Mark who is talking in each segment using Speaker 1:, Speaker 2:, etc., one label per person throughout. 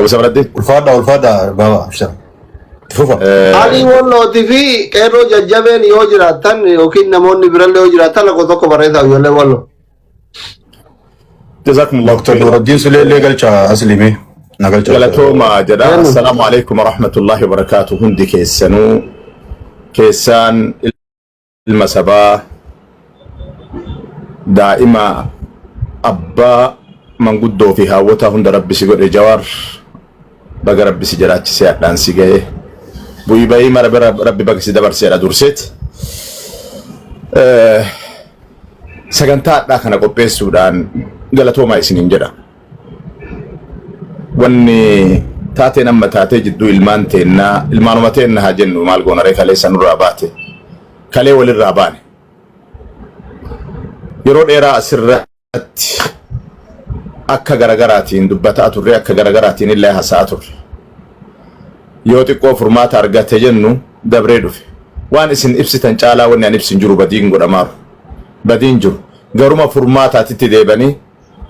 Speaker 1: Abu Sabraddiin.
Speaker 2: Ulfaadha ulfaadha baaba abshar. Itti fufa.
Speaker 3: Alii Wallootii fi qeerroo jajjabeen yoo jiraatan yookiin namoonni birallee yoo jiraatan lakkoofsa tokko barreessaa ijoollee Walloo.
Speaker 1: Jazakumullahu
Speaker 2: Dr.
Speaker 1: khairan.
Speaker 2: Nuraddiin Sulee illee galcha aslimee. Na galcha.
Speaker 1: Galatooma jedha.
Speaker 3: Eenyu?
Speaker 1: Assalaamu alaikum warahmatullahi wabarakaatu. Hundi keessanuu keessaan ilma sabaa daa'ima abbaa manguddoo fi haawwotaa hunda rabbi si godhe Jawaar baga rabbi si jiraachisee hadhaan si ga'e bu'ii bayii mara bira rabbi baga si dabarseedha durseet. Sagantaa hadhaa kana qopheessuudhaan galatoomaa isiniin jedha. Wanni taateen amma taatee jidduu ilmaan teennaa ilmaanuma teenna haa jennu maal goona ree kaleessa nurraa baate kalee walirraa baane. Yeroo dheeraa asirratti akka garagaraatiin dubbataa turre akka garagaraatiin illee haasa'aa turre. Yoo xiqqoo furmaata argate jennu dabree dhufe. Waan isin ibsitan caalaa wanni an ibsin jiru badiin godhamaaru. Badiin jiru. Garuma furmaataatitti deebanii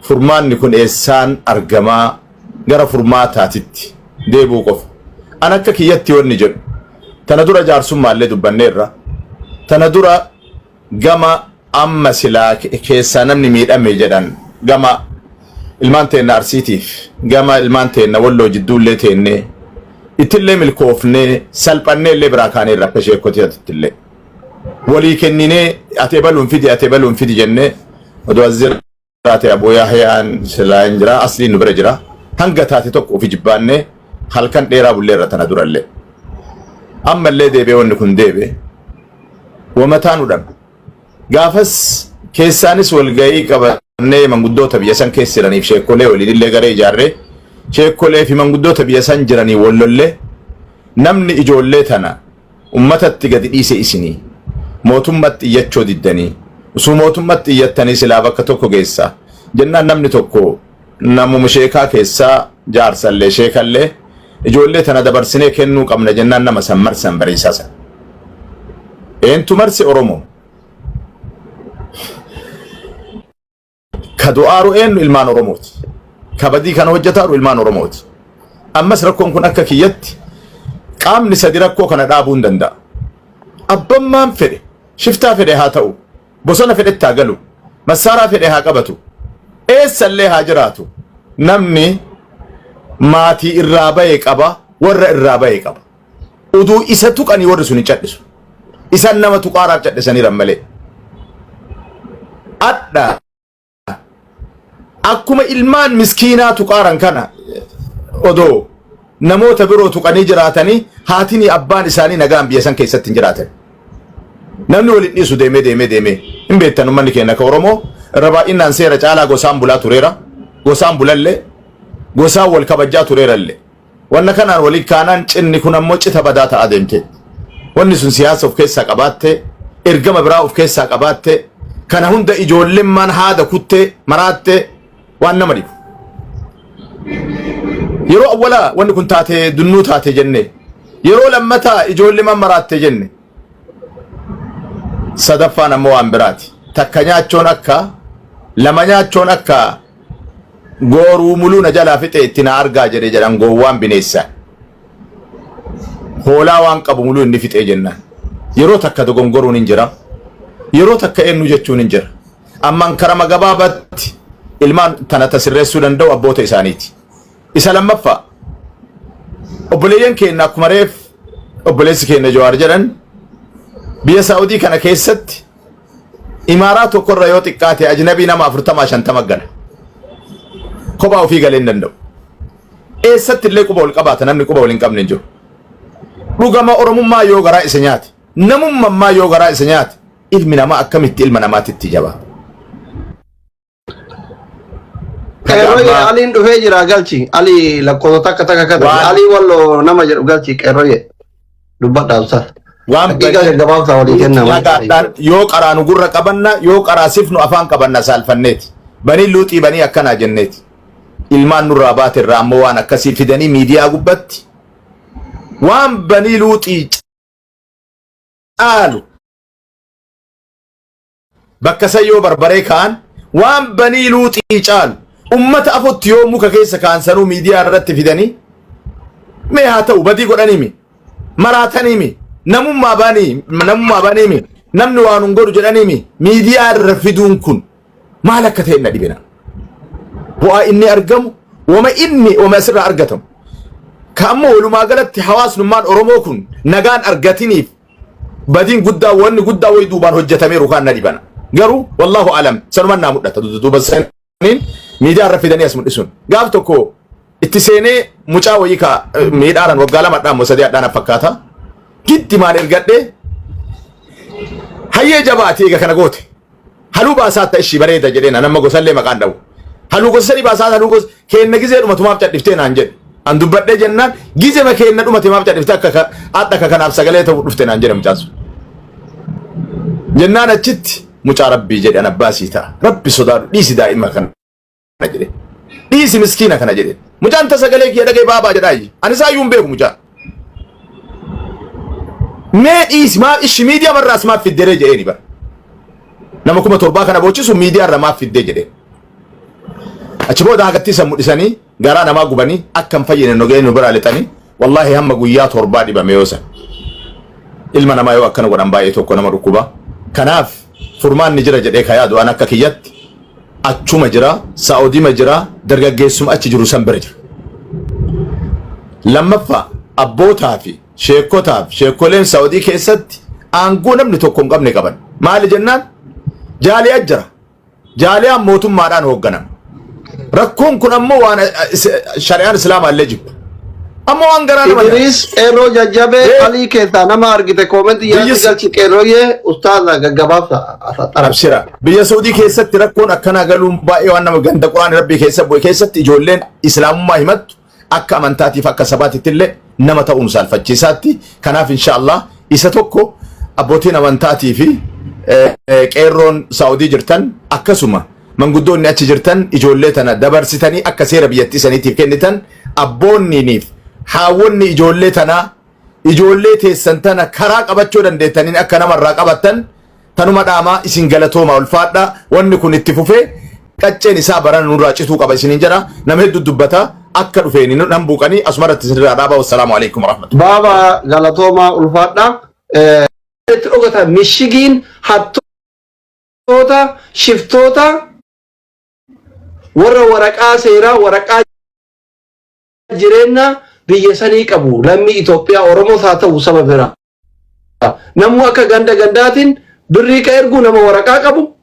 Speaker 1: furmaanni kun eessaan argamaa gara furmaataatitti deebi'uu qofa. An akka kiyyatti wanni jedhu tana dura jaarsummaallee dubbanneerra. Tana dura gama amma silaa keessaa namni miidhame jedhan gama ilmaan teenna Arsiitiif gama ilmaan teenna Walloo jidduullee teennee ittillee milkoofnee salphannee illee biraa kaaneerra akka sheekkotiitti illee. Walii kenninee ati ebaluun fidi ati ebaluun fidi jennee odoo as jiraate Abuu Yahyaan silaa hin jira asliin nu bira jira hanga taate tokko ofi jibbaannee halkan dheeraa bulleerra tana durallee. Ammallee deebi'ee wanni kun deebi'e wamataa nu dhabe. Gaafas keessaanis walga'ii qabannee manguddoota biyya san keessa jiraniif sheekkolee waliin illee garee ijaarree sheekkolee fi manguddoota biyya san jiranii wal lollee namni ijoollee tana ummatatti gadi dhiise isinii mootummatti iyyachoo diddanii usuu mootummatti iyyattanii silaa bakka tokko geessa jennaan namni tokko namuma sheekaa keessaa jaarsallee sheekallee ijoollee tana dabarsinee kennuu qabna jennaan nama san marsan bariisaa san. Eentu marse? Oromoo. Ka du'aaru eenyu? Ilmaan Oromooti. Ka badii kana hojjetaaru ilmaan Oromooti. Ammas rakkoon kun akka kiyyatti qaamni sadi rakkoo kana dhaabuu hin danda'a. Abbammaan fedhe shiftaa fedhe haa ta'u, bosona fedhetti haa galu, massaaraa fedhe haa qabatu, eessallee haa jiraatu, namni maatii irraa bahe qaba, warra irraa bahe qaba. Uduu isa tuqanii warri sun hin cadhisu. Isan nama tuqaaraaf cadhisaniiran malee. Adha akkuma ilmaan miskiinaa tuqaaran kana odoo namoota biroo tuqanii jiraatanii haatinii abbaan isaanii nagaan biyya san keessatti hin jiraatan. Namni waliin dhiisu deemee deemee deemee hin beektan uummanni keenya akka Oromoo irra baay'inaan seera caalaa gosaan bulaa tureera. Gosaan bulallee gosaan wal kabajjaa tureerallee. Wanna kanaan waliin kaanaan cinni kun ammoo cita badaa ta'aa deemte. Wanni sun siyaasa of keessaa qabaatte, ergama biraa of keessaa qabaatte, kana hunda ijoollemmaan haada kuttee maraatte waan nama dhibu. Yeroo awwalaa wanni kun taate dunnuu taate jenne. Yeroo lammataa ijoollemmaan maraatte jenne. Sadaffaan ammoo waan biraati. Takka nyaachoon akka lama nyaachoon akka gooruu muluu na jalaa fixe itti na argaa jedhe jedhan gowwaan bineessa. Hoolaa waan qabu muluu inni fixee jennaan. Yeroo takka dogongoruun hin jira. Yeroo takka eenyu jechuun hin jira. Ammaan karama gabaabatti ilmaan tana tasirreessuu danda'u abboota isaaniiti. Isa lammaffaa obboleeyyan keenya akkuma reef obboleessi keenya Jawaar jedhan biyya Saa'udii kana keessatti imaaraa tokkorra yoo xiqqaate ajnabii nama 40 50 gala. Kophaa ofii galee hin danda'u. Eessatti illee quba wal qabaata namni quba wal hin qabne hin jiru. Dhugama Oromummaa yoo garaa isa nyaate, namummaa yoo garaa isa nyaate, ilmi namaa akkamitti ilma namaatitti jabaa?
Speaker 3: Qeerroyye Aliin dhufee jira galchi. Ali lakkoofsa takka takka kata. Ali Walloo nama jedhu galchi qeerroyye. Dubbadha ustaz.
Speaker 1: Waan
Speaker 3: Daqiiqaa gaggabaabsaa walii kenna.
Speaker 1: Nagaadhaan yoo qaraanu gurra qabanna yoo qaraasifnu afaan qabanna saalfanneeti. Banii luuxii banii akkanaa jenneeti. Ilmaan nurraa baate irraa ammoo waan akkasii fidanii miidiyaa gubbatti waan banii luuxii caalu bakka san yoo barbaree ka'an waan banii luuxii caalu ummata afotti yoo muka keessa ka'an sanuu miidiyaa irratti fidanii. Mee haa ta'u badii godhaniimi maraataniimi namummaa baanii namummaa baaniimi namni waan hin godhu jedhaniimi miidiyaa irra fiduun kun maal akka ta'e na dhibina. Bu'aa inni argamu wama inni wama asirraa argatamu. Ka ammoo walumaa galatti hawaasnummaan Oromoo kun nagaan argatiniif badiin guddaa wanni guddaa wayi duubaan hojjetameeru kaan na dhibana. Garuu wallaahu alam sanumaan naa mul'ata duuba saniin miidiyaa irra fidanii as mul'isuun. Gaaf tokko itti seenee mucaa wayii ka miidhaaran waggaa lama dhaan moo sadii hadhaan fakkaata. Giddi maal ergadhee hayyee jabaati eega kana goote. Haluu baasaa ishii bareeda jedheen an amma gosallee maqaan dhabu. Haluu gosa sadii baasaa haluu gosa keenna gizee dhumatu maaf cadhiftee naan jedhe. An dubbadhee jennaan gizema keenna dhumate maaf cadhiftee akka adda akka kanaaf sagalee ta'u dhufte naan jedhe mucaan sun. Jennaan achitti mucaa rabbii jedhe an abbaa sii ta'a. Rabbi sodaadhu dhiisi daa'ima kana jedhe. Dhiisi miskiina kana jedhe. Mucaan ta sagalee kiyya dhaga'e baabaa jedhaa iyyi. Ani isaayyuu hin beeku mucaa. Mee dhiisi maaf ishi miidiyaa marraas maaf fidderee jedheeni bara. Nama 7000 kana boochisu miidiyaa irra maaf fiddee jedheen. Achi booda hagatti isa mul'isanii garaa namaa gubanii akka hin fayyine nu ga'ee nu biraa lixanii wallaahi hamma guyyaa torbaa dhibame yoo san. Ilma namaa yoo akkana godhan baay'ee tokko nama dhukkuba. Kanaaf furmaanni jira jedhee ka yaadu an akka kiyyatti achuma jira, Saa'udiima jira, dargaggeessuma achi jiru san bira jira. Lammaffaa abbootaa fi sheekotaa fi sheekoleen Saa'udii keessatti aangoo namni tokko hin qabne qaban. Maali jennaan? Jaaliyaa jira. Jaaliyaan mootummaadhaan hoogganama. Rakkoon kun ammoo waan shari'aan Islaamaa illee jibba. Amma waan garaa nama nyaata.
Speaker 3: Idris qeerroo jajjabee Alii keessaa nama argite koomentii
Speaker 1: Biyya
Speaker 3: jalatti galchi qeerrooyyee ustaaza gaggabaabsa asaxara.
Speaker 1: Abshira. Biyya Saudii keessatti rakkoon akkanaa galuun baay'ee waan nama ganda Quraan Rabbii keessa bu'e keessatti ijoolleen Islaamummaa himattu akka amantaatiif akka sabaatitti illee nama ta'uun saalfachiisaatti. Kanaaf inshaallah isa tokko abbootiin amantaatii fi qeerroon Saudii jirtan akkasuma manguddoonni achi jirtan ijoollee tana dabarsitanii akka seera biyyattii saniitiif kennitan abboonniiniif haawwonni ijoollee tanaa ijoollee teessan tana karaa qabachuu dandeettaniin akka namarraa qabattan tanuma dhaamaa isin galatooma ulfaadha. Wanni kun itti fufee qacceen isaa barana nurraa cituu qaba isiniin jedha. Nama hedduu dubbata akka dhufeen nan buuqanii asumarratti isinirraa dhaaba. Wassalaamu alaikum warahmatullahi.
Speaker 3: Baaba galatooma ulfaadha. Itti dhokatan mishigiin hattoota shiftoota warra waraqaa seeraa waraqaa jireenya biyya sanii qabu lammii Itoophiyaa Oromoos haa ta'u saba biraa. Namuu akka ganda gandaatiin birrii ka ergu nama waraqaa qabu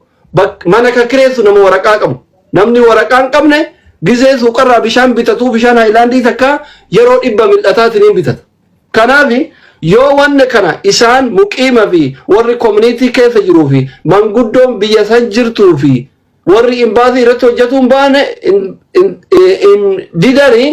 Speaker 3: mana ka kireessu nama waraqaa qabu. Namni waraqaa hin qabne gizee suuqarraa bishaan bitatuu bishaan haayilaandii takka yeroo 100 mil'ataatiin bitata. Kanaaf yoo wanna kana isaan muqiima fi warri koominiitii keessa jiruu fi manguddoon biyya san jirtuu fi warri imbaasii irratti hojjetuu hin baane hin didanii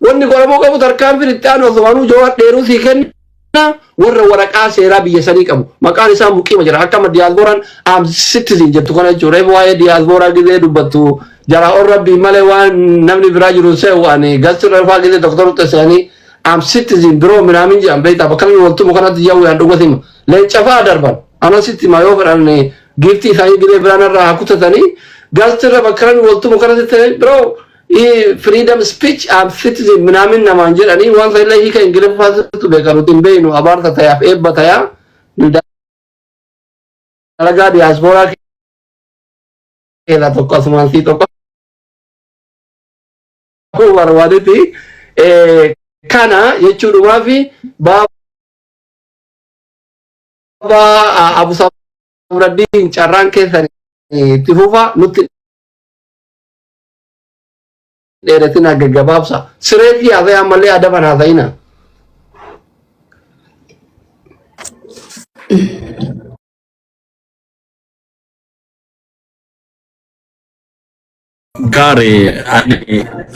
Speaker 3: wanni godhamuu qabu tarkaanfiin itti aanu osumaanuu Jawaar dheeruu sii kenna warra waraqaa seeraa biyya sanii qabu maqaan isaa muqiima jira akka amma diyaasbooraan am citizen jettu kana jechuudha reefu waa'ee diyaasbooraa gizee dubbattu jaraa ol rabbii malee waan namni biraa jiru se'u ani gastirra faa gizee doktor se'anii am citizen biroo minaamin jedhan beektaa bakka namni waltumu kanatti jawwee an dhugatima leenca fa'aa darban anasitti ma yoo fedhan giiftii isaanii gizee biraan irraa haa kutatanii gastirra bakka namni waltumu kanatti ta'e biroo freedom speech am citizen minaamin namaan jedhanii waan illee hiika ingiliffaatu beekan nuti hin beeknu abaarsa tayaaf eebba tayaa dalagaa diyaaspooraa keessaa tokko asumaan sii tokko barbaadetti kana jechuudhumaa fi baabaa Abu Sabraddiin carraan keessan itti fufa nutti dheeratina gaggabaabsa sireetii haasa'e ammallee adaban haasa'ina.
Speaker 4: Gaarii ani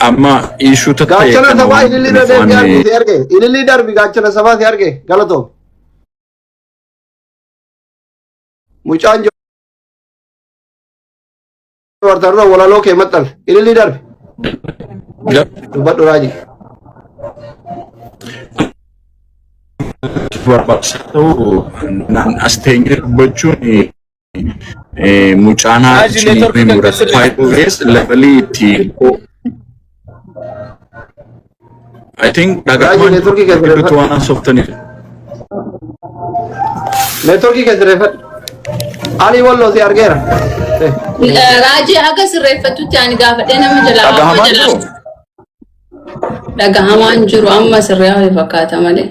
Speaker 4: amma ishuu tatta'e
Speaker 3: Gaachana
Speaker 4: kana
Speaker 3: sabaa
Speaker 4: waan
Speaker 3: ilillii irra
Speaker 4: tureef
Speaker 3: deemtee
Speaker 4: waan
Speaker 3: argu si arge. Ilillii darbi gaachana sabaa si arge. Galatoom. Mucaan Jawaar tarroo walaloo kee maxxanse. Ilillii darbi. Dubbadhu raajii.
Speaker 4: barbaachisaa ta'u naan as teenyee dubbachuun mucaan
Speaker 5: Haji
Speaker 4: achi
Speaker 5: network kan
Speaker 4: murata
Speaker 5: sirrii.
Speaker 4: levelii itti I think
Speaker 3: Raajii
Speaker 4: dhagahamaan
Speaker 3: networkii kee
Speaker 4: gidduutti
Speaker 3: sirreeffadhu.
Speaker 4: waan haasoftaniif.
Speaker 3: Networkii kee sirreeffadhu. Ali Walloo si argeera.
Speaker 5: Raajii haga sirreeffatutti ani gaafadhee nama jalaa amma
Speaker 4: Dhagahamaan
Speaker 5: jalaa
Speaker 4: jiru?
Speaker 5: Dhagahamaan jiru, amma sirreeffate fakkaata malee.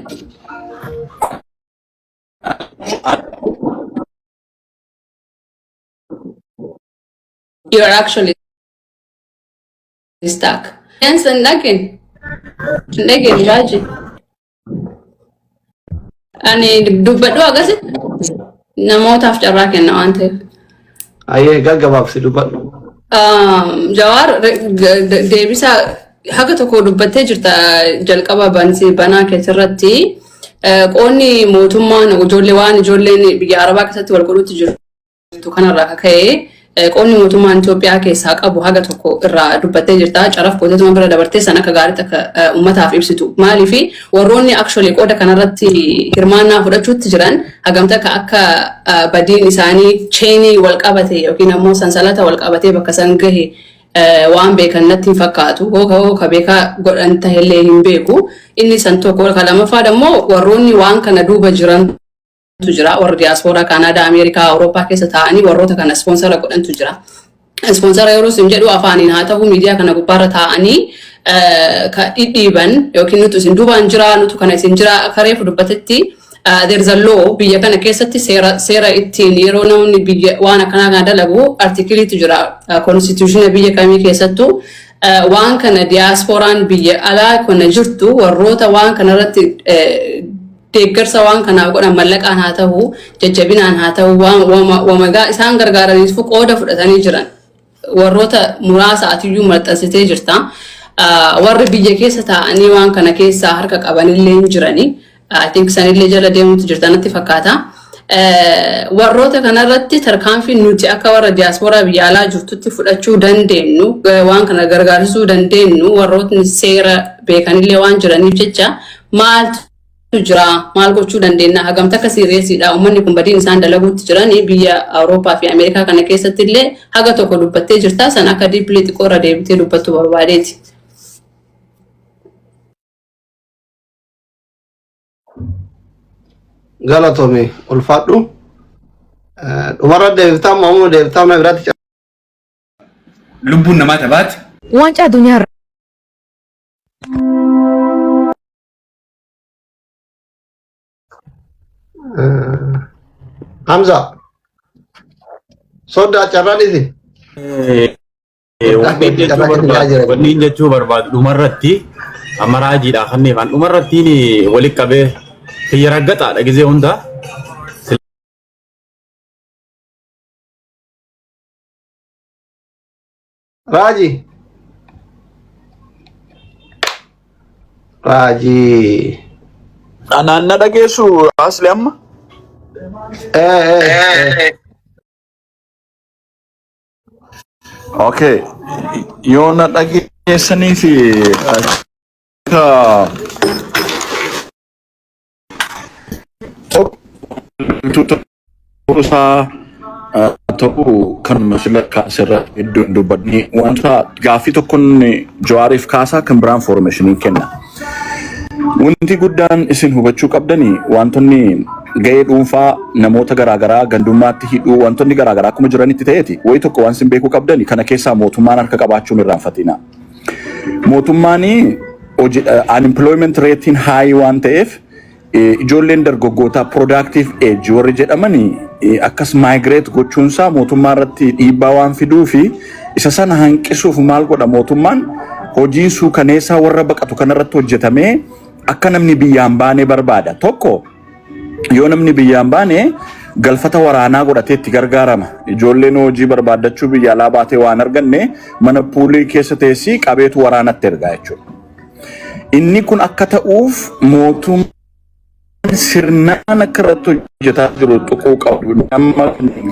Speaker 5: You are actually stuck. Yansa hin dhageen. Hin dhageen, Raajii. Ani dubbadhu akkasitti namootaaf carraa kenna waan ta'eef.
Speaker 3: Ayyee, gaggabaabsi dubbadhu.
Speaker 5: Jawaar, deebisaa haga tokko dubbattee jirta jalqaba banaa keessarratti. Qoonni mootummaan ijoollee waan ijoolleen biyya Arabaa keessatti wal godhutti jirtu kanarraa kaka'ee qoonni mootummaan Itoophiyaa keessaa qabu haga tokko irraa dubbattee jirta. Caraf gootetuma bira dabartee san akka gaariitti akka uummataaf ibsitu. Maaliifi warroonni actually qooda kanarratti hirmaannaa fudhachuutti jiran hagamta akka badiin isaanii chainii wal qabate yookiin ammoo sansalata wal qabatee bakka san gahe waan beekan natti hin fakkaatu. Hooka beekaa godhan tahellee hin beeku. Inni san tokko. Ka lammaffaa immoo warroonni waan kana duuba jiran jira. Warra diyaaspooraa Kaanaadaa, Ameerikaa, Awurooppaa keessa taa'anii warroota kana sponsor godhantu jira. Sponsor yeroo isin jedhu afaaniin haa ta'u, miidiyaa kana gubbaarra taa'anii ka dhidhiiban yookiin nutu isin duubaan jira, nutu kana isin jira, akka reefu dubbatetti there is a law biyya kana keessatti, seera ittiin yeroo namni biyya waan akkanaa kana dalagu articleiitu jira constitutiona biyya kamii keessattuu. Waan kana diyaaspooraan biyya alaa kana jirtu warroota waan kanarratti deeggarsa waan kanaaf godhan, mallaqaan haa ta'u, jajjabinaan haa ta'u, waan isaan gargaaraniif qooda fudhatanii jiran warroota muraasa atiyyuu maxxansitee jirta. Warri biyya keessa taa'anii waan kana keessaa harka qabanillee hin jirani. I think sanillee jala deemuutu jirta natti fakkaata. Warroota kanarratti tarkaanfii nuti akka warra diyaaspooraa biyya alaa jirtutti fudhachuu dandeenyu, waan kana gargaarsisuu dandeenyu, warrootni seera beekanillee waan jiraniif jecha maaltu jira? Maal gochuu dandeenya? Hagamta akka seriousiidha uummanni kun badiin isaan dalaguutti jiranii biyya Awurooppaa fi Ameerikaa kana keessatti illee haga tokko dubbattee jirta, san akka deeply xiqqoo irra deebitee dubbattu barbaadeeti.
Speaker 3: Galatoomi, ulfaadhu. Dhumarra deebiftaa ammoo deebiftaa mana biraatti.
Speaker 6: Lubbuun namaa tabaate.
Speaker 7: Waancaa addunyaa
Speaker 3: Hamza. Soddaa, carraan isi.
Speaker 8: Wanni jechuu barbaadu, wanni jechuu barbaadu dhumarratti amma raajiidha kanneen an dhumarrattiin walitti qabee xiyya raggataadha gizee hundaa.
Speaker 3: Raaji. Raaji.
Speaker 4: Anaan na dhageessu asli amma?
Speaker 3: Eh.
Speaker 4: Okay. Yoo na dhageessanii fi akka tokko isaa ta'uu kanuma sila kaasirra iddoon dubbadni wanta gaaffii tokkoon Jawaariif kaasaa kan biraan informationii kenna. Wanti guddaan isin hubachuu qabdani, wantoonni gahee dhuunfaa namoota garaagaraa gandummaatti hidhuu, wantoonni garaagaraa akkuma jiranitti ta'eeti, wayi tokko waan isin beekuu qabdani, kana keessaa mootummaan harka qabaachuun irraanfatina. Mootummaan hojii unemployment ratein high waan ta'eef ijoolleen dargaggootaa productive age warri jedhamani akkas migrate gochuunsaa mootummaa irratti dhiibbaa waan fiduu fi isa sana hanqisuuf maal godha mootummaan? Hojiin suukaneessaa warra baqatu kanarratti hojjetamee akka namni biyyaan baane barbaada. Tokko, yoo namni biyyaan baane galfata waraanaa godhatee itti gargaarama. Ijoolleen hojii barbaaddachuu biyya alaa baatee waan arganne mana puulii keessa teessii qabeetu waraanatti ergaa jechuudha. Inni kun akka ta'uuf mootummaan sirnaan akka irratti hojjetaa jiru tuquu qabu. Nama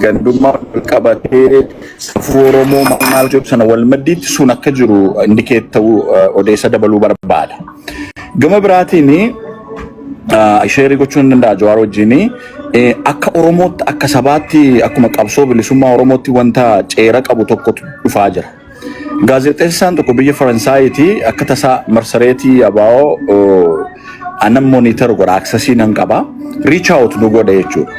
Speaker 4: gandummaa wal qabatee safuu Oromoo maal maal jedhu sana wal maddiitti sun akka jiru indicate ta'uu odeessa dabaluu barbaada. Gama biraatiin share gochuu hin danda'a Jawaar wajjin, akka Oromootti, akka sabaatti, akkuma qabsoo bilisummaa Oromootti wanta ceera qabu tokkotu dhufaa jira. Gaazexeessaan tokko biyya Faransaayitii akka tasaa marsareetii ABO anan monitor godha, accessii nan qaba. Reach out nu godha jechuudha.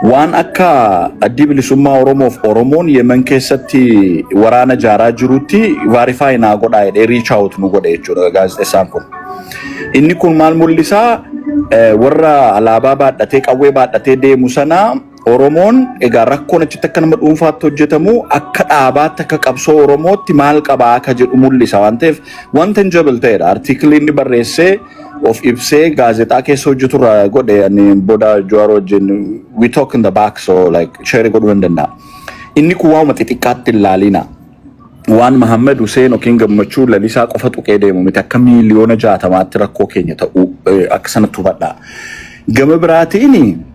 Speaker 4: Waan akka Addi Bilisummaa Oromoof Oromoon Yemen keessatti waraana jaaraa jirutti verify naa godhaa jedhee reach out nu godhe jechuudha gaazexeessaan kun. Inni kun maal mul'isaa? Warra alaabaa baadhatee qawwee baadhatee deemu sana Oromoon egaa rakkoon achitti akka nama dhuunfaatti hojjetamu akka dhaabaatti akka qabsoo Oromootti maal qabaa akka jedhu mul'isa waan ta'eef wanta hin jabal ta'edha. Artiikilii inni barreessee of ibsee gaazexaa keessa hojjetu irraa godhe ani booda Jawaar wajjin we talk in the back, so like share godhuu nan danda'a. Inni kun waanuma xixiqqaatti hin laalina. Waan Mahammad Hussein yookiin Gammachuu Lalisaa qofa tuqee deemu miti, akka miiliyoona 60tti rakkoo keenya ta'uu akka sanatti hubadha. Gama biraatiin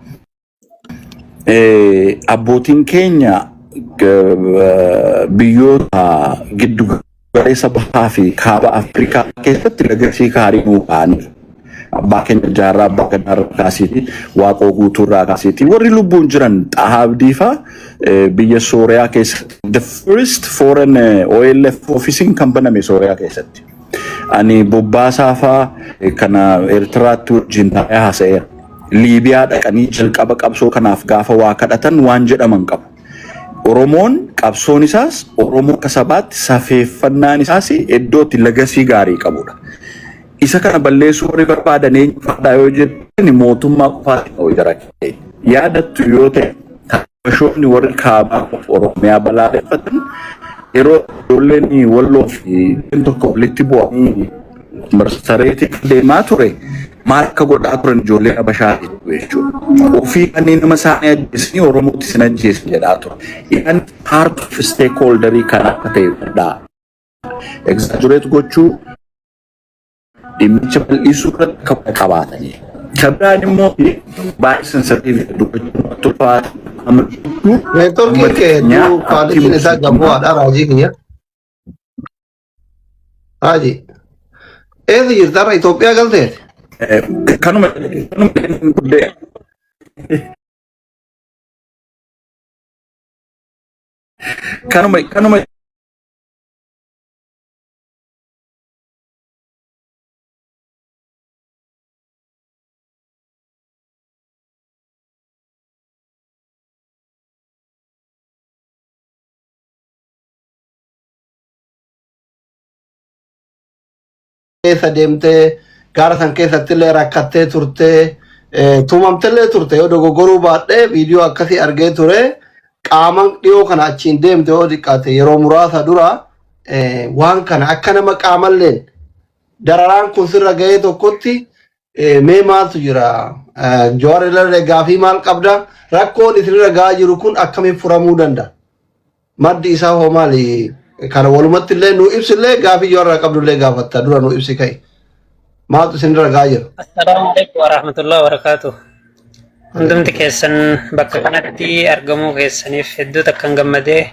Speaker 4: abbootiin keenya biyyoota giddu galeessa bahaa fi kaaba Afrikaa keessatti legacy gaarii nuu ka'aniiru. Abbaa keenya Jaarraa Abbaa Gadaa irraa kaasiiti, Waaqoo Guutuu irraa kaasiiti, warri lubbuun jiran Xahaa Abdii faa biyya Sooriyaa keessatti the first foreign OLF officing kan baname Sooriyaa keessatti. Ani Bobbaasaa faa kana Eertiraatti wajjin taa'ee haasa'eera. Liibiyaa dhaqanii jalqaba qabsoo kanaaf gaafa waa kadhatan waan jedhaman qabu. Oromoon qabsoon isaas, Oromoo akka sabaatti safeeffannaan isaas iddoo itti legacy gaarii qabudha. Isa kana balleessuu warri barbaadan eenyu fa'aadha yoo jettan, mootummaa qofaatti ta'uu jara keenya. Yaadattu yoo ta'e, Habashoonni warri kaabaa Oromiyaa balaaleffatan yeroo ijoolleen Walloo fi tokko walitti bu'anii marsareetii deemaa ture maal akka godhaa turan ijoolleen Habashaa jechuudha. Ofii kanneen nama isaanii ajjeesanii Oromootti sin ajjeesan jedhaa ture. Isaan part of stakeholderii kan akka ta'e godhaa. Exaggerate gochuu, dhimmicha bal'isuu irratti akka qabaatanii. Kan biraan immoo baay'ee sensitive dubbachuun ulfaata.
Speaker 3: Neetworkiin kee hedduu qualityn isaa gabbu'aadha, raajii kiyya. Raajii. Eessa jirta har'a, Itoophiyaa galteeti?
Speaker 4: Kanuma guddee. Kanuma.
Speaker 3: Keessa deemtee gaara san keessatti illee rakkattee turtee, tumamtellee turte yoo dogoggoruu baadhee, viidiyoo akkasii argee ture. Qaaman dhiyoo kana achiin deemte yoo xiqqaate yeroo muraasa dura, waan kana akka nama qaamalleen dararaan kun sirra ga'ee tokkotti, mee maaltu jira? Jawaar irra gaafii maal qabda? Rakkoon isinirra ga'aa jiru kun akkamiin furamuu danda'a? Maddi isaa hoo maali? Kana walumatti illee nu ibsillee, gaafii Jawaar irraa qabdu illee gaafatta, dura nu ibsi ka'i. Maaltu isinirra ga'aa jira?
Speaker 6: Assalaamu alaikum warahmatullahi wabarakatuh. Hundumti keessan bakka kanatti argamuu keessaniif hedduu takkan gammadee,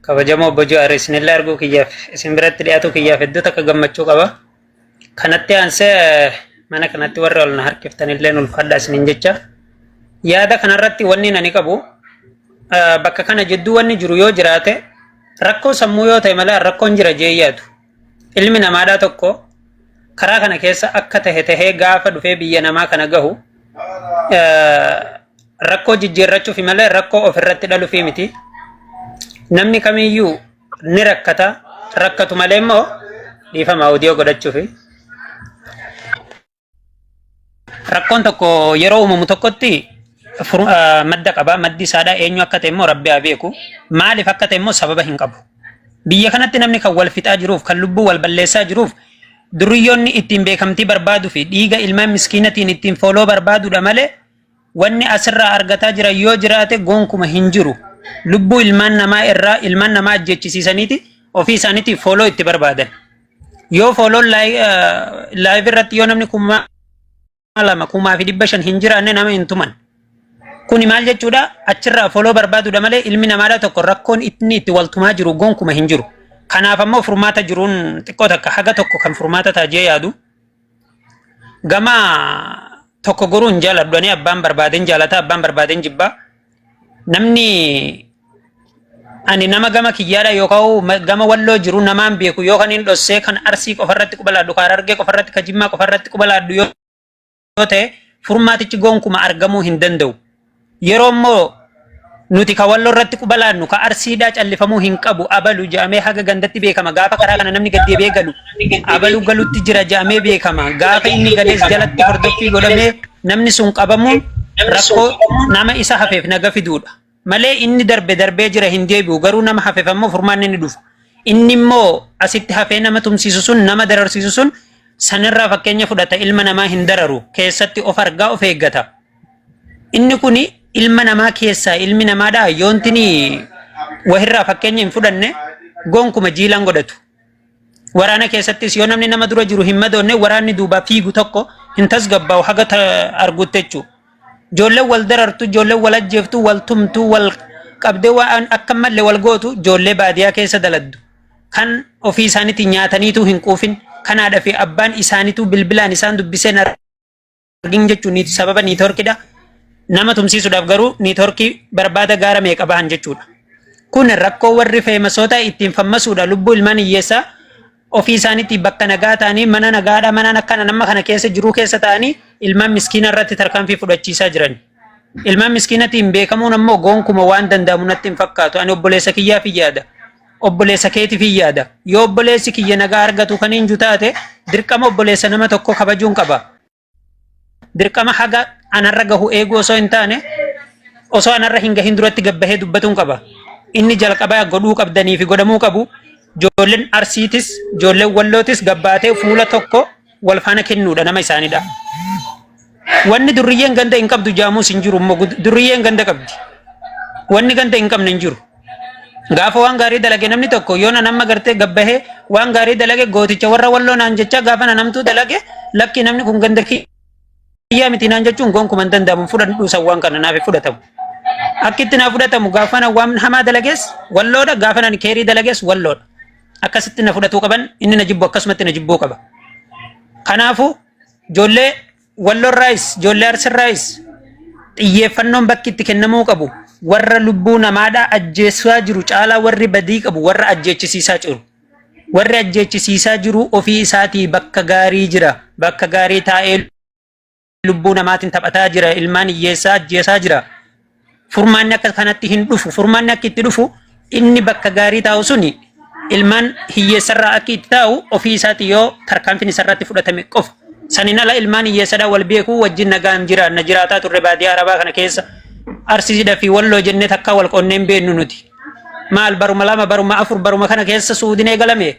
Speaker 6: kabajamoo obbo Jawaar isinillee arguu kiyyaaf, isin biratti dhiyaatu kiyyaaf hedduu takka gammachuu qaba. Kanatti aansee mana kanatti warri ol na harkiftanillee ulfaadha isiniin jecha. Yaada kanarratti wanni ani qabu, bakka kana jidduu wanni jiru yoo jiraate rakkoo sammuu yoo ta'e malee rakkoon jira jee yaadu. Ilmi namaadhaa tokko karaa kana keessa akka tahe tahee gaafa dhufee biyya namaa kana gahu rakkoo jijjiirrachuufi malee rakkoo ofirratti dhaluufi miti. Namni kamiyyuu ni rakkata, rakkatu malee immoo dhiifama audio godhachuufi. Rakkoon tokko yeroo uumamu tokkotti madda qaba. Maddi isaadhaa eenyu akka ta'e immoo Rabbi haa beeku. Maaliif akka ta'e immoo sababa hin qabu. Biyya kanatti namni kan wal fixaa jiruuf, kan lubbuu wal balleessaa jiruuf, duriyyoonni ittiin beekamtii barbaaduu fi dhiiga ilmaan miskiinatiin ittiin follow barbaaduudha malee wanni asirraa argataa jiran yoo jiraate gonkuma hin jiru. Lubbuu ilmaan namaa irraa ilmaan namaa ajjechisiisaniiti ofii isaaniitiif follow itti barbaadan. Yoo follown live irratti yoo namni 2000, 1500 hin jiraanne nama hin tuman. Kuni maal jechuudha? Achirraa follow barbaaduudha malee ilmi namaadha tokko rakkoon inni itti waltumaa jiru gonkuma hin jiru. Kanaaf ammoo furmaata jiruun xiqqoo takka haga tokko kan furmaata taajee yaadu. Gama tokko goruu hin jaaladhu ani, abbaan barbaadeen jaalata, abbaan barbaadeen jibbaa. Namni Ani nama gama kiyyaadha yookaan gama Walloo jiru namaan beeku yoo kan hin dhossee kan Arsii qofarratti quba laadhu, kan Harargee qofarratti, kan Jimmaa qofarratti quba laadhu yoo ta'e, furmaatichi gonkuma argamuu hin danda'u. Yeroo immoo nuti ka Walloo irratti quba laannu, ka Arsiidhaa callifamuu hin qabu, abalu jedhamee haga gandatti beekama. Gaafa karaa kana namni gad deebi'ee galu, abalu galutti jira jedhamee beekama. Gaafa inni galees jalatti hordoffii godhamee namni sun qabamuun rakkoo nama isa hafeef naga fiduudha. Malee inni darbe darbee jira, hin deebi'u. Garuu nama hafeef ammoo furmaanni ni dhufa. Inni immoo asitti hafee nama tumsiisu sun, nama dararsiisu sun, sanirraa fakkeenya fudhata, ilma namaa hin dararu, keessatti of argaa of eeggata. Inni kuni ilma namaa keessaa ilmi namaadha yoontini wahirraa fakkeenya hin fudhanne gonkuma jiilaan godhatu. Waraana keessattis yoo namni nama dura jiru hin madoonne, waraanni duubaa fiigu tokko hin tasgabbaa'u haga argutti jechuudha. Ijoolleen wal darartu, ijoolleen wal ajjeeftu, wal tumtu, wal qabdee waan akka malee wal gootu, ijoollee baadiyyaa keessa daladdu. Kan ofii isaaniitiin nyaataniitu hin quufin, kan haadha fi abbaan isaaniitu bilbilaan isaan dubbiseen argin jechuun sababa networkidha. Nama tumsiisuudhaaf garuu networkii barbaada gaara meeqa bahan jechuudha. Kun rakkoo warri famousoota ittiin fammasuudha, lubbuu ilmaan hiyyeessaa ofii isaaniitti bakka nagaa ta'anii, mana nagaadha, mana akkana nama kana keessa jiruu keessa ta'anii ilmaan miskiina irratti tarkaanfii fudhachiisaa jiran. Ilmaan miskiinatiin beekamuun ammoo gonkuma waan danda'amu natti hin fakkaatu. Ani obboleessa kiyyaaf hin yaada. Obboleessa keetiif hin yaada. Yoo obboleessi kiyya nagaa argatu kan hin taate, dirqama obboleessa nama tokko kabajuun qaba. Dirqama haga anarra gahu eeguu osoo hin taane, osoo anarra hin gahin duratti gabbahee dubbatuun qaba. Inni jalqabaa godhuu qabdanii fi godhamuu qabu, ijoolleen Arsiitis ijoolleen Wallootis gabbaatee fuula tokko wal faana kennuudha nama isaanidha. Wanni durriyyeen ganda hin qabdu jaamuus hin jiru immoo, durriyyeen ganda qabdi. Wanni ganda hin qabne hin jiru. Gaafa waan gaarii dalage namni tokko, yoo na nama gartee gabbahee waan gaarii dalage, gooticha warra Walloo naan jecha, gaafa na namtuu dalage, lakki namni kun ganda kiyyaa miti naan jechuun gonkuma hin danda'amu. Fudhadhu san waan kana naaf fudhatamu. Akki itti naa fudhatamu, gaafa na waan hamaa dalagees Walloodha, gaafa na keerii dalagees Walloodha. Akkasitti na fudhatuu qaban, inni na jibbu akkasumatti na jibbuu qaba. Kanaafuu ijoollee Walloorraayis ijoollee Arsirraayis xiyyeeffannoon bakki itti kennamuu qabu, warra lubbuu namaadhaa ajjeessaa jiru caalaa warri badii qabu warra ajjeechisiisaa jiru. Warri ajjeechisiisaa jiru ofii isaatii bakka gaarii jira. Bakka gaarii taa'ee lubbuu namaatiin taphataa jira. Ilmaan hiyyeessaa ajjeesaa jira. Furmaanni akka kanatti hin dhufu. Furmaanni akka itti dhufu, inni bakka gaarii taa'u suni ilmaan hiyyeessarraa akka itti taa'u ofii isaati yoo tarkaanfiin isarratti fudhatame qofa. Saniin ala ilmaan hiyyeessadhaa wal beekuu wajjin nagaan jiraanna, jiraataa turre baadiyyaa Arabaa kana keessa. Arsiidha fi Walloo jennee takkaa wal qonneen beennu nuti. Maal, baruma 2, baruma 4, baruma kana keessa Suudin eegalame.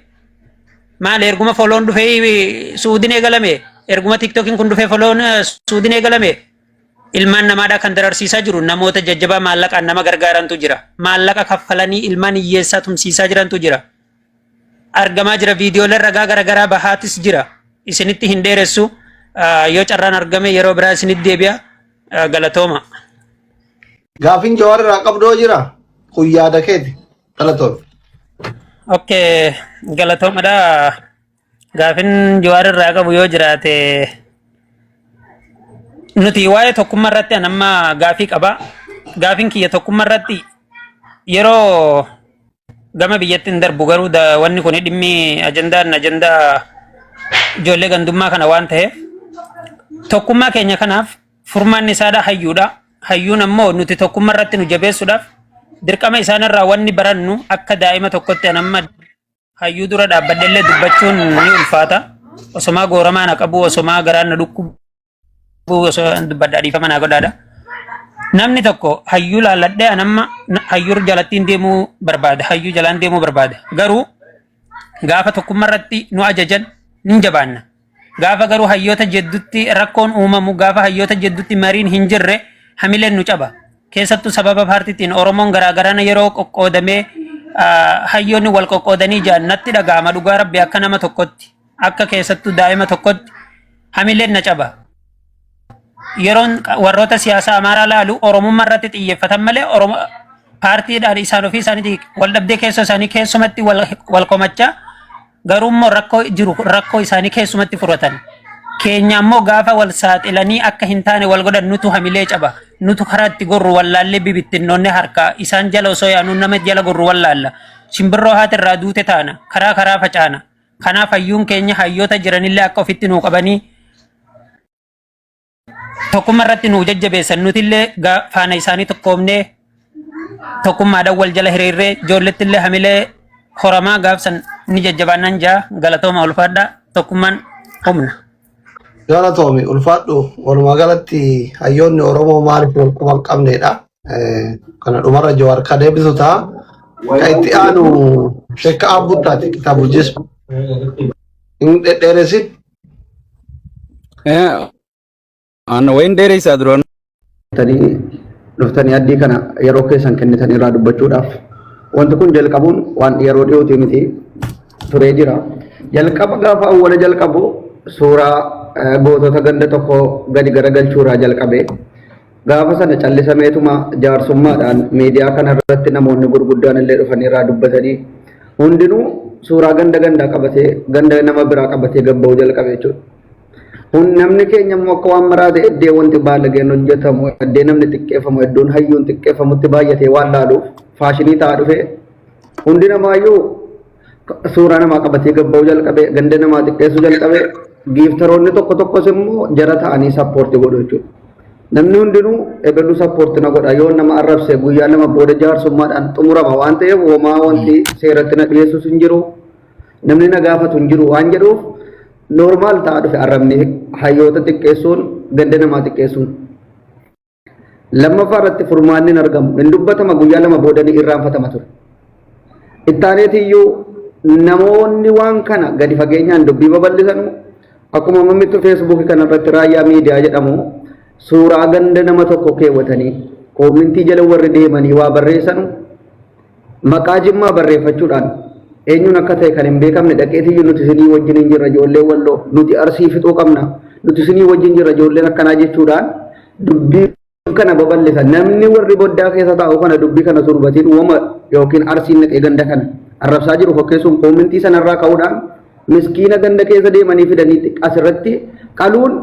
Speaker 6: Maal, erguma follown dhufee Suudin eegalame. Erguma TikTokiin kun dhufee follown Suudin eegalame. Ilmaan namaadhaa kan dararsiisaa jiru namoota jajjabaa maallaqaan nama gargaarantu jira. Maallaqa kaffalanii ilmaan hiyyeessaa tumsiisaa jirantu jira. Argamaa jira, viidiyooleen ragaa garaagaraa bahaatis jira. Isinitti hin dheeressu. Yoo carraan argame yeroo biraa isinitti deebi'a. Galatooma.
Speaker 3: Gaafin Jawaar irraa qabdoo jira. Kun yaada keeti. Galatoon.
Speaker 6: Okay, galatoomadha. Gaafin Jawaar irraa qabu yoo jiraate, nuti waa'ee tokkummaa irratti an amma gaafii qaba. Gaafiin kiyya tokkummaa irratti yeroo gama biyyatti hin darbu, garuu wanni kun dhimmi ajandaan ajandaa ijoollee gandummaa kana waan ta'eef, tokkummaa keenya kanaaf furmaanni isaadha hayyuudha. Hayyuun ammoo nuti tokkummaa irratti nu jabeessuudhaaf dirqama isaanirraa wanni barannu, akka daa'ima tokkotti an amma hayyuu dura dhaabbadhellee dubbachuun ni ulfaata. Osomaa gooramaa na qabu, osomaa garaan na dhukkubu osoo dubbadhaa, dhiifama naa godhaadha. Namni tokko hayyuu laalladhee an amma hayyuu jalattiin deemuu barbaada. Hayyuu jalaan deemuu barbaada. Garuu gaafa tokkummaa irratti nu ajajan ni jabaanna. Gaafa garuu hayyoota jeddutti rakkoon uumamu, gaafa hayyoota jeddutti mariin hin jirre, hamileen nu caba. Keessattuu sababa paartiitiin Oromoon garaagaraan yeroo qoqqoodamee, hayyoonni wal qoqqoodanii jiran natti dhaga'ama, dhugaa rabbi, akka nama tokkotti, akka keessattuu daa'ima tokkotti hamileen na caba. Yeroon warroota siyaasaa Amaaraa laalu, Oromummaa irratti xiyyeeffatan malee Oromo paartiidhaan isaan ofii isaaniitii wal dhabdee keessoo isaanii keessumatti wal komachaa, garuu immoo rakkoo jiru rakkoo isaanii keessumatti furatan. Keenya ammoo gaafa wal saaxilanii akka hin taane wal godhan nutu hamilee caba. Nutu karaa itti gorru wallaallee bibittinnoonne harkaa isaan jala osoo yaanuu nama jala gorru wallaalla. Simbirroo haati irraa duute taana. Karaa karaa facaana. Kanaaf hayyuun keenya hayyoota jiranillee akka ofitti nuu qabanii tokkummaa irratti nuu jajjabeessan nutillee faana isaanii tokkoomnee tokkummaadhaan wal jala hiriirree ijoollettillee hamilee horamaa gaafsan ni jajjabaannaan jaa galatooma ulfaadhaa tokkummaan humna.
Speaker 3: Galatoomi ulfaadhu walumaa galatti hayyoonni Oromoo maaliif wal quba hin qabneedha. Kana dhumarra Jawaar ka deebisu ta'a. Ka itti aanu Sheekka Abbuttaati kitaabul jism. Hin dhedheeressin.
Speaker 7: Ana wayin dheeressaa duraan.
Speaker 9: Dhuftanii dhuftanii addii kana yeroo keessan kennitanii irraa dubbachuudhaaf wanti kun jalqabuun waan yeroo dhiyooti miti turee jira. Jalqaba gaafa awwala jalqabu suuraa gootota ganda tokko gadi garagalchuurraa jalqabe. Gaafa sana callisameetuma jaarsummaadhaan miidiyaa kana irratti namoonni gurguddaan illee dhufanii irraa dubbatanii hundinuu suuraa ganda gandaa qabatee ganda nama biraa qabatee gabba'uu jalqabe jechuudha. Hun namni keenya immoo akka waan maraa ta'e iddee wanti baalageen hojjetamu iddee namni xiqqeeffamu iddoon hayyuun xiqqeeffamutti baay'atee waan laaluuf faashinii ta'aa dhufe hundi namaayyuu suuraa namaa qabatee gabba'uu jalqabe ganda namaa xiqqeessuu jalqabe giiftaroonni tokko tokkos immoo jara ta'anii sappoorti godhu jechuudha. Namni hundinuu ebeluu sappoorti na godha yoo nama arrabse guyyaa lama booda jaarsummaadhaan xumurama waan ta'eef homaa wanti seeratti na dhiyeessus hin jiru namni na gaafatu hin jiru waan jedhuuf Normaal ta'aa dhufe arrabni hayyoota xiqqeessuun ganda namaa xiqqeessuun. Lammaffaa irratti furmaanni hin argamu. Hin dubbatama guyyaa lama booda ni irraanfatama ture. Ittaaneetiyyuu namoonni waan kana gadi fageenyaan dubbii babal'isanu akkuma mammittu feesbuukii kana irratti raayyaa miidiyaa jedhamu suuraa ganda nama tokko keewwatanii koomintii jala warri deemanii waa barreessanu Maqaa Jimmaa barreeffachuudhaan eenyuun akka ta'e kan hin beekamne dhaqeetiyyuu nuti isinii wajjin hin jirra ijoollee walloo nuti arsii fixuu qabna nuti isinii wajjin jirra ijoolleen akkanaa jechuudhaan dubbii kana babal'isa. Namni warri boddaa keessa taa'u kana dubbii kana surbatiin wama yookiin arsiin naqee ganda kana arrabsaa jiru fakkeessuun koomintii sanarraa ka'uudhaan miskiina ganda keessa deemanii fidanii asirratti qaluun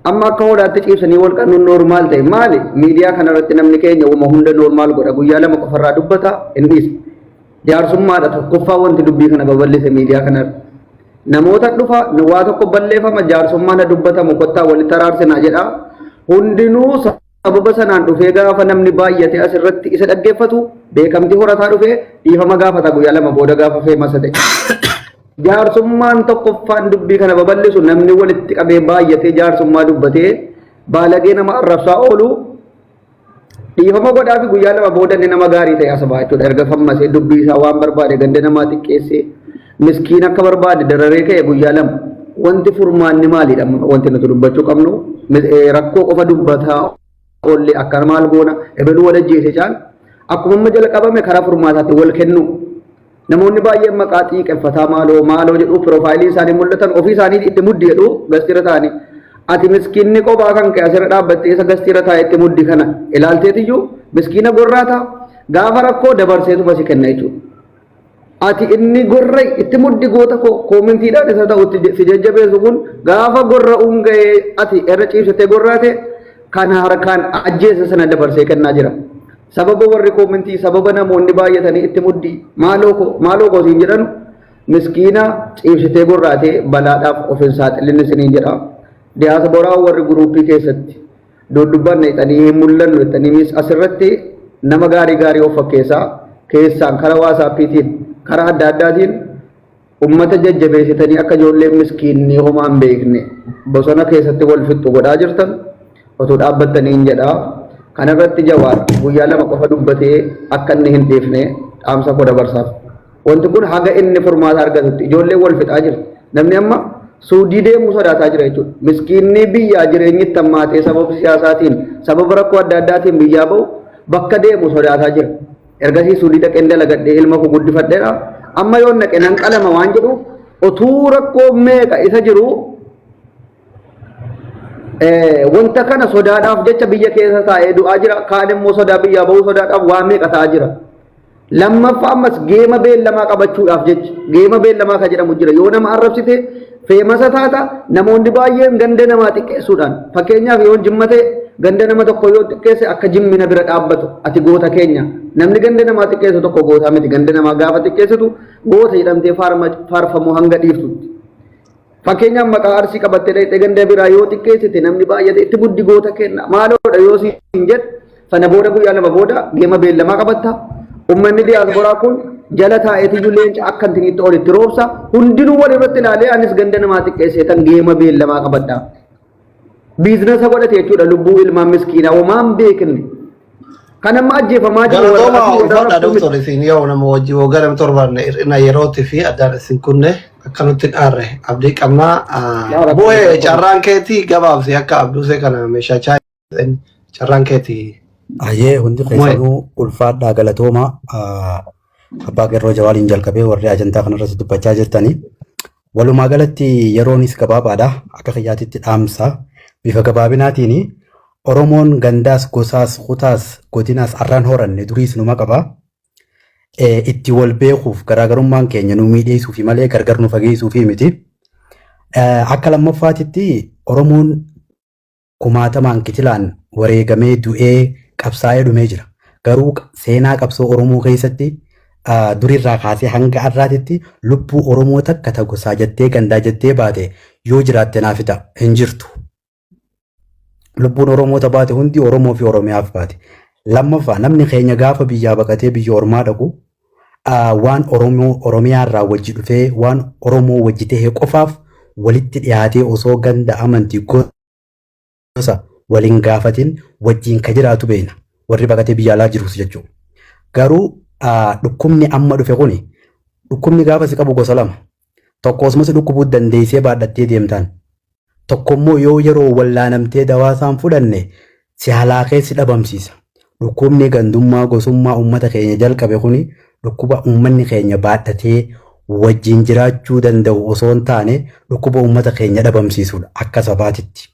Speaker 9: Amma akka hoolaatti ciibsanii wal qannuun noormaal ta'e maali? Miidiyaa kanarratti namni keenya wama hunda noormaal godha. Guyyaa lama qofarraa dubbata hin dhiisa. Jaarsummaadha tokkoffaa wanti dubbii kana babal'ise miidiyaa kanarra. Namoota dhufa waa tokko balleeffama jaarsummaan dubbatamu kottaa walitti araarsinaa jedha. Hundinuu sababa sanaan dhufee gaafa namni baay'ate asirratti isa dhaggeeffatu beekamtii horataa dhufee dhiifama gaafata guyyaa lama booda gaafa feemasa ta'e. Jaarsummaan tokkoffaan dubbii kana babal'isu namni walitti qabee baay'atee jaarsummaa dubbatee baalagee nama arrabsaa oolu dhiifama godhaa fi guyyaa lama booda inni nama gaarii ta'e as ba'a jechuudha. Erga fammasee dubbii isaa waan barbaade ganda namaa xiqqeessee miskiin akka barbaade dararee ka'e guyyaa lama. Wanti furmaanni maalidha wanti nuti dubbachuu qabnu rakkoo qofa dubbataa oolle akka maal goona ebeluu wal ajjeese caal akkuma amma jala qabame karaa furmaataatti wal kennu. Namoonni baay'een maqaa xiiqeffataa maaloo maaloo jedhu piroofaayilii isaanii mul'atan ofii isaanii itti muddi jedhu gastiirra taa'anii. Ati miskiinni kophaa kan ka'e asirra dhaabbattee isa gastiirra taa'e itti muddi kana ilaalteetiyyuu miskiina gorraata gaafa rakkoo dabarseetuma si kenna jechuudha. Ati inni gorra itti muddi goota koo koomentiidhaan isa ta'u itti si jajjabeessu kun gaafa gorra'uun ga'ee ati irra ciibsitee gorraate kan harkaan ajjeese sana dabarsee kennaa jira. Sababa warri koomentii sababa namoonni baay'atanii itti muddi maaloo koo maaloo koo siin jedhanu miskiina ciibsitee gorraatee balaadhaaf of hin saaxilin isiniin jedha. Diyaasporaa warri guruuppii keessatti dudubbanne jedhanii hin mul'annu jettanii mis asirratti nama gaarii gaarii of fakkeessaa keessaan karaa waasaappiitiin karaa adda addaatiin ummata jajjabeessitanii akka ijoolleen miskiinni homaa hin beekne bosona keessatti wal fixxu godhaa jirtan otuu dhaabbattanii hin jedhaa. Kanarratti Jawaar guyyaa lama qofa dubbatee akka inni hin dhiifne dhaamsa koo dabarsaaf. Wanti kun haga inni furmaata argatutti ijoolleen wal fixaa jirti. Namni amma suudii deemuu sodaataa jira jechuudha. Miskiinni biyyaa jireenyi itti hammaatee sababa siyaasaatiin sababa rakkoo adda addaatiin biyyaa ba'u bakka deemu sodaataa jira. Ergasii suudii dhaqeen dalagadhee ilma koo guddifadheera. Amma yoon dhaqe nan qalama waan jedhu otuu rakkoo meeqa isa jiru wanta kana sodaadhaaf jecha biyya keessa taa'ee du'aa jira. Kaan immoo sodaa biyyaa ba'uu sodaadhaaf waan meeqa ta'aa jira. Lammaffaa ammas geema beellamaa qabachuudhaaf jecha geema beellamaa kan jedhamu jira. Yoo nama arrabsite Famous taata. Namoonni baay'een ganda namaa xiqqeessuudhaan, fakkeenyaaf yoo Jimma ta'e, ganda nama tokko yoo xiqqeesse akka jimmina bira dhaabbatu, ati goota keenya. Namni ganda namaa xiqqeessu tokko gootaa miti. Ganda namaa gaafa xiqqeessitu goota jedhamtee faarfamuu hanga dhiiftutti. Fakkeenyaaf maqaa Arsii qabattee dhaqxee ganda biraa yoo xiqqeessite, namni baay'ate itti buddi, goota kenna. Maaloodha yoo siin jedhu, sana booda guyyaa 2 booda geema beellamaa qabatta. Uummanni diyaasporaa kun jala taa'eetiyyuu leenca akka intiniitti olitti roobsa. Hundinuu wal irratti ilaalee anis ganda namaa xiqqeessee tan geema beellamaa qabadha. Business godhate jechuudha lubbuu ilmaan miskiinaa homaan beekne. Kan amma ajjeefamaa jiru warra
Speaker 3: Galatooma
Speaker 9: asii warra
Speaker 3: ulfaadha
Speaker 9: rakkoo miti.
Speaker 3: Doktor, isin yoo nama wajji waggaa nama 7 hir'ina yerootii fi addaan isin kunne akka nutti hin aarre abdii qabnaa.
Speaker 9: Yaa rakkoo
Speaker 3: Bu'ee
Speaker 9: rakkoo.
Speaker 3: Carraan keetii gabaabsi akka Abduusee kana meeshaa chaayii carraan keetii.
Speaker 2: Ayyee, hundi
Speaker 3: Mo'e.
Speaker 2: keessanuu ulfaadhaa, galatooma. Abbaa Qeerroo Jawaaliin jalqabee warri ajandaa kanarratti dubbachaa jirtanii. Walumaa galatti yeroonis gabaabaadha. Akka kiyyaatitti dhaamsa. Bifa gabaabinaatiin Oromoon gandaas, gosaas, kutaas, godinaas arraan horanne, duriis numa qaba. Itti wal beekuuf garaagarummaan keenya nu miidheessuufi malee gargar nu fageessuufi miti. Akka lammaffaatitti Oromoon kumaatamaan kitilaan wareegamee, du'ee, qabsaa'ee dhumee jira. Garuu seenaa qabsoo Oromoo keessatti durirraa kaasee hanga har'aatitti lubbuu Oromoo takka ta gosaa jettee, gandaa jettee baate yoo jiraatte naaf ta'a, hin jirtu. Lubbuun Oromoo ta baate hundi Oromoo fi Oromiyaaf baate. Lammaffaa, namni keenya gaafa biyyaa baqatee biyya ormaa dhaqu waan Oromoo Oromiyaa irraa wajji dhufee, waan Oromoo wajji ta'e qofaaf walitti dhiyaatee, osoo ganda, amantii, gosa waliin gaafatin wajjin ka jiraatu beekna. Warri baqatee biyya alaa jirus jechuudha. Garuu dhukkubni amma dhufe kuni, dhukkubni gaafa si qabu gosa lama. Tokko osuma si dhukkubuu dandeessee baadhattee deemtaan. Tokko immoo yoo yeroo wallaanamtee dawaa isaan fudhanne si halaakee si dhabamsiisa. Dhukkubni gandummaa, gosummaa uummata keenya jalqabe kuni dhukkuba uummanni keenya baadhatee wajjin jiraachuu danda'u osoo hin taane, dhukkuba uummata keenya dhabamsiisudha akka sabaatitti.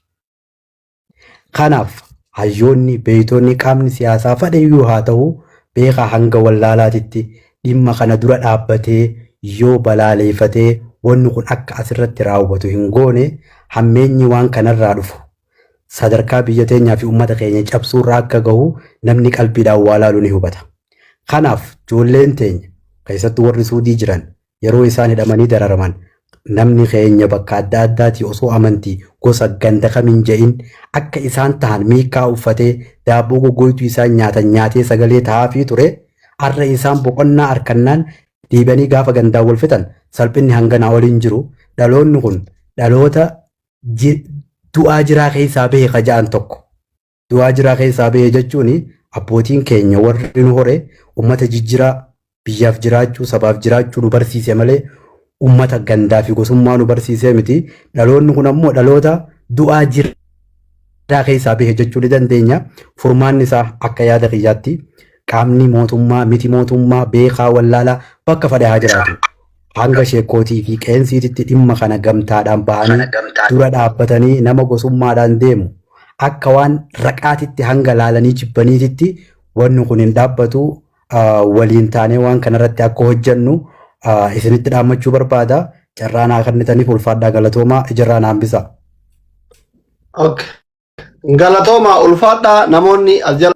Speaker 2: Kanaaf hayyoonni, beeytonni, qaamni siyaasaa fadheyyuu haa ta'u, beekaa hanga wallaalaatitti dhimma kana dura dhaabbatee yoo balaaleeffatee wanni kun akka asirratti raawwatu hin goone, hammeenyi waan kanarraa dhufu sadarkaa biyya teenyaa fi uummata keenya cabsuurra akka gahu namni qalbiidhaan waa laalu ni hubata. Kanaaf ijoolleen teenya, keessattuu warri Suudii jiran, yeroo isaan hidhamanii dararaman, namni keenya bakka adda addaatii osoo amantii, gosa, ganda kamiin je'in akka isaan tahan miikaa uffatee, daabboo goggoytuu isaan nyaatan nyaatee sagalee tahaafii ture. Arra isaan boqonnaa arkannaan deebi'anii gaafa gandaan wal fixan, salphinni hanganaa oliin jiru. Dhaloonni kun dhaloota du'aa jiraa keessaa bahe ka ja'an tokko. Du'aa jiraa keessaa bahe jechuun abbootiin keenya warri nu hore ummata jijjiraa, biyyaaf jiraachuu, sabaaf jiraachuu nu barsiise malee ummata gandaa fi gosummaa nu barsiisee miti. Dhaloonni kun ammoo dhaloota du'aa jiraa keessaa bahe jechuu ni dandeenya. Furmaanni isaa akka yaada kiyyaatti qaamni mootummaa, miti mootummaa, beekaa, wallaalaa bakka fedhe haa jiraatu, hanga sheekootii fi qeensiititti dhimma kana gamtaadhaan bahanii dura dhaabbatanii nama gosummaadhaan deemu akka waan raqaatitti hanga laalanii jibbaniititti wanni kun hin dhaabbatu. Waliin taanee waan kanarratti akka hojjennu isinitti dhaammachuu barbaada. Carraa naa kennitaniif ulfaadhaa, galatoomaa, ijarraa na hambisa.
Speaker 3: Okay. Galatooma, ulfaadhaa, namoonni as jala